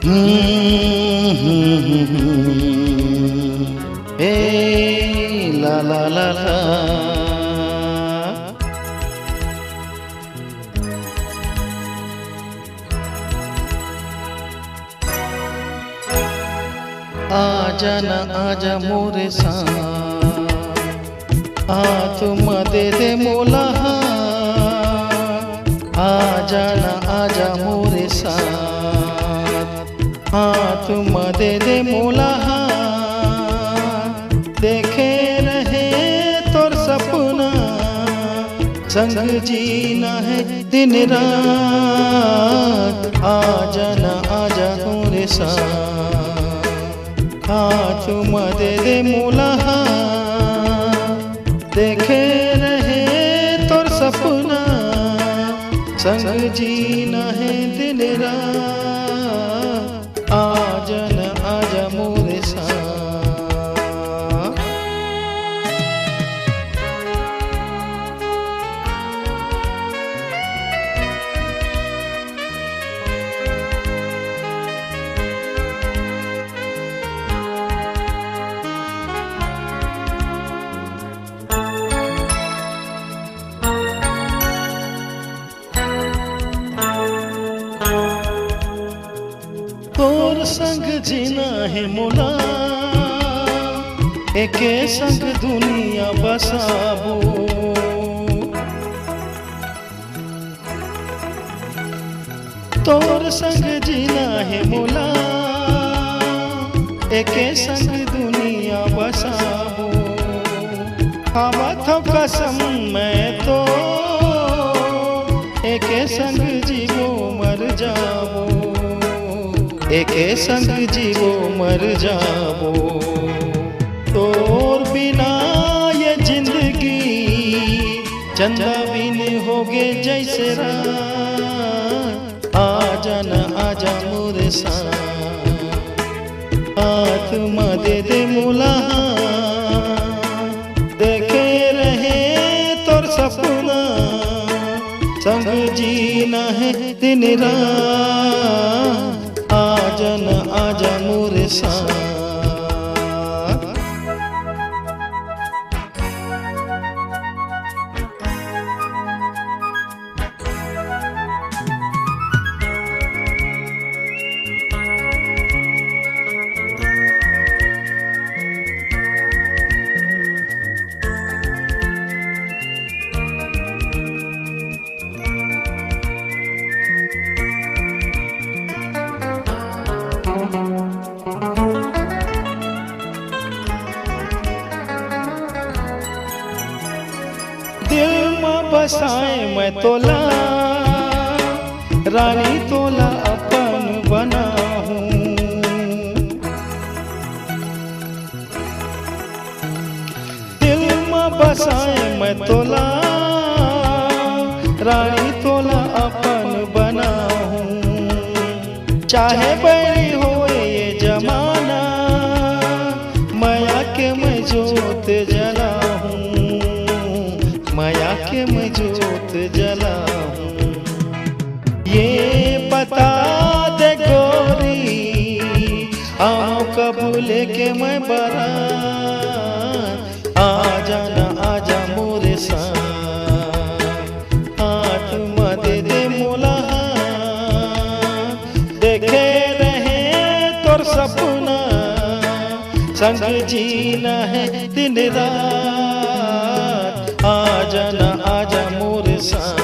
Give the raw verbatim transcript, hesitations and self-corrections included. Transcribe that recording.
ए ला ला ला ला। आजा ना आजा मोरे साथ, हाथ म दे दे मोला हाथ। आजा ना आजा मोरे साथ, हाथ म दे दे मोला हाथ। देखे रहे तोर सपना, संग जीना हे दिन रात। आजा ना आजा मोरे साथ, हाथ म दे दे मोला हाथ। देखे रहे तोर सपना, संग जीना हे दिन रात। आजा ना आजा मोरे साथ। तोर संग जीना हे मोला, एके संग दुनिया बसाबो। तोर संग जीना हे मोला, एके संग दुनिया बसाबो। खावत हव कसम मैं तो, एके संग जीबो मर जाबो, एके संग जीबो मर जाबो। तोर बिना ये जिंदगी चंदा बिन होगे जैसे रात। आजा ना आजा मोरे साथ, हाथ म दे दे मोला हाथ। देखे रहे तोर सपना, संग जीना हे दिन रात। आजा ना आजा मोरे साथ। दिल म बसाए मैं तोला, रानी तोला अपन बनाहूँ। दिल म बसाए मैं तोला, रानी तोला अपन बनाहूँ। चाहे बैरी होए ये जमाना, मया के मैं जोत जलाहूँ, मया के मैं जोत जलाहूँ। ये बता दे गोरी, आऊँ कब लेके मैं बारात। आजा ना आजा मोरे साथ, हाथ म दे दे मोला हाथ। देखे रहे तोर सपना, संग जीना हे दिन रात। आजा ना आजा मोरे साथ,